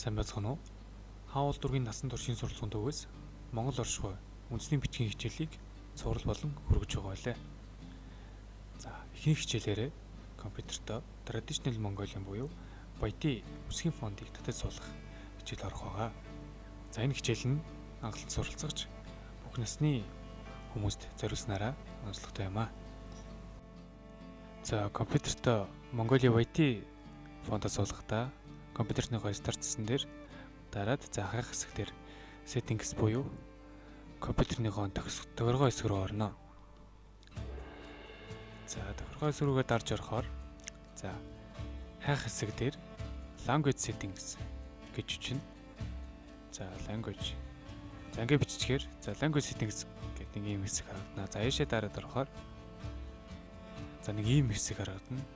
Сайн байцгаана уу? Хаан уул дүүргийн насан туршийн суралцсан төвөөс Монгол оршихуй үндэсний бичгийн хичээлийг цуврал болон хүргэж байгаа байлаа. За, эхний хичээлээрээ компьютертоо Traditional Mongolian буюу Баяти үсгийн фонтыг татаж суулгах хичээл орох байгаа. За, энэ хичээл нь анхлан суралцагч бүх насны хүмүүст зориулснараа онцлогтой юм аа. За, компьютертоо Mongolia Баяти фонтоо суулгахдаа компьютерныхоо старт гэсэн дээр дараад, за, хайх хэсэг дээр settings буюу компьютерныхоо тохиргоо хэсэг рүү орно. За, тохиргоо хэсэг рүүгээ дарж орохоор, за, хайх хэсэг дээр language settings гэж бичнэ. За, language. За, ингэ биччихээр, за, language settings гэдэг нэг ийм хэсэг харагдана. За, ийшээ дараад орохоор, за, нэг ийм хэсэг харагдана.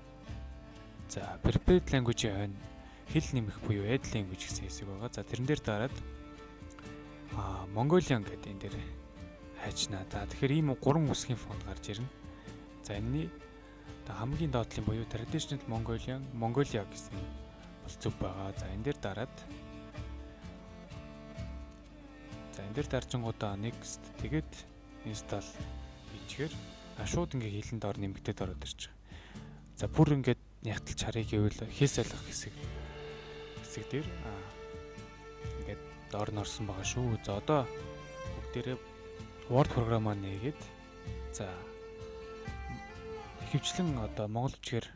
За, preferred language-ийн хойно хэл нэмэх буюу add language гэсэн хэсэг байгаа. За, тэрэн дээр дараад Mongolian гэдэг энэ дээр хайчнаа. За, тэгэхээр ийм гурван үсгийн фонт гарч ирнэ. За, энэний одоо хамгийн доотлын буюу Traditional Mongolian Mongolia гэсэн бол зөв байгаа. За, энэ дээр дараад, за, энэ дээр дарчингуудаа next, тэгээд install хийчихээр шууд ингээ хэлэн доор нэмэгдээд ороод ирж байгаа. За, бүр ингээд нягтлж харъя гэвэл хэл солих хэсэг дээр ингээд доор нь орсон байгаа шүү. За, одоо бүгдээрээ Word програмаа нээгээд, за, ихэвчлэн одоо монгол бичгээр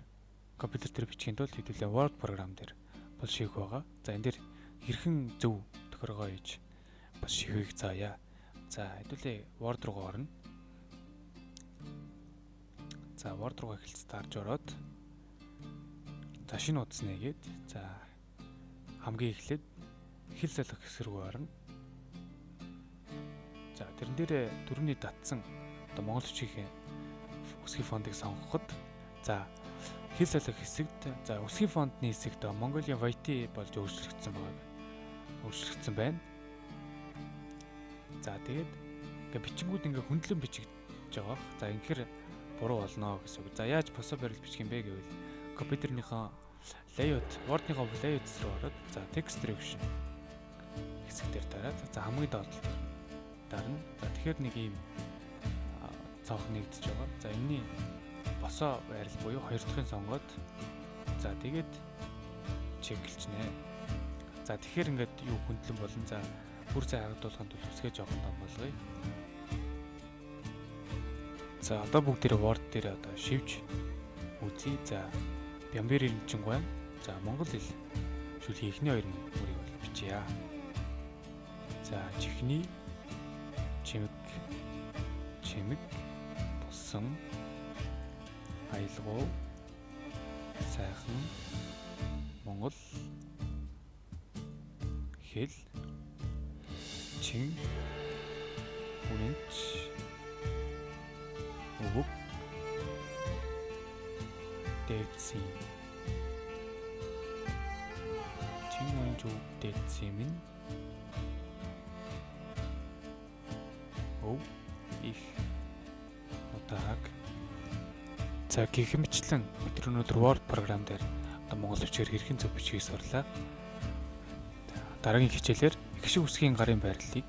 компьютер дээр бичихин тулд хэдүүлээ Word програм дээр бол шийдэх байгаа. За, энэ дээр хэрхэн зөв тохиргоо хийж бас шивхийг заая. За, хэдүүлээ Word руугаа орно. За, Word руугаа эхэлж дарж ороод, за, шинэ хуудас нээгээд, за, хамгийн эхлээд хэл солих хэсэг рүү орно. За, тэрэн дээр түрүүний татсан одоо монгол бичгийн үсгийн фонтыг сонгоход, за, хэл солих хэсэгт, за, үсгийн фонтны хэсэгт Mongolian White болж өөрчлөгдсөн байгаа. Өөрчлөгдсөн байна. За, тэгээд ингээ бичингүүд ингээ хөндлөн бичигдэж байгаа. За, ингэхээр буруу болно гэсэн үг. За, яаж босоо барил бичих юм бэ гэвэл компьютерныхоо layout, Word-ныхоо layout руу ороод, за, text direction хэсэг дээр дараад, за, хамгийн доод тал дээр дарна. За, тэгэхээр нэг ийм цонх нэгдэж байгаа. За, энэний босоо байрал буюу хоёр дахьын сонгоод, за, тэгээд check лчнэ. За, тэгэхээр ингээд юу хөндлөн болон, за, бүр сайн харагдуулахын тулд үсгээ жоохон том болгоё. За, одоо бүгдээрээ Word дээр одоо шивж үзье. За, Бямбер Эрдэнэчингуай. За, монгол хэл шүлгийн эхний хоёр мөрийг бол бичье. За, чихний чимэг чимэг болсон аялгау сайхан монгол хэл чин үнэнч өвөг дээдсийн чин үнэнч өвөг дээдсийн минь өв их нутаг. За, гэх мэтчлэн бид өнөөдөр Word програм дээр одоо монгол бичгээр хэрхэн зөв бичгийг сурлаа. Дараагийн хичээлээр эгшиг үсгийн гарын байрлалыг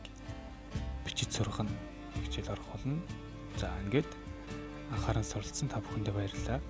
бичиж сурах нь хичээл орох болно. За, ингээд анхааран суралцсан та бүхэндээ баярлалаа.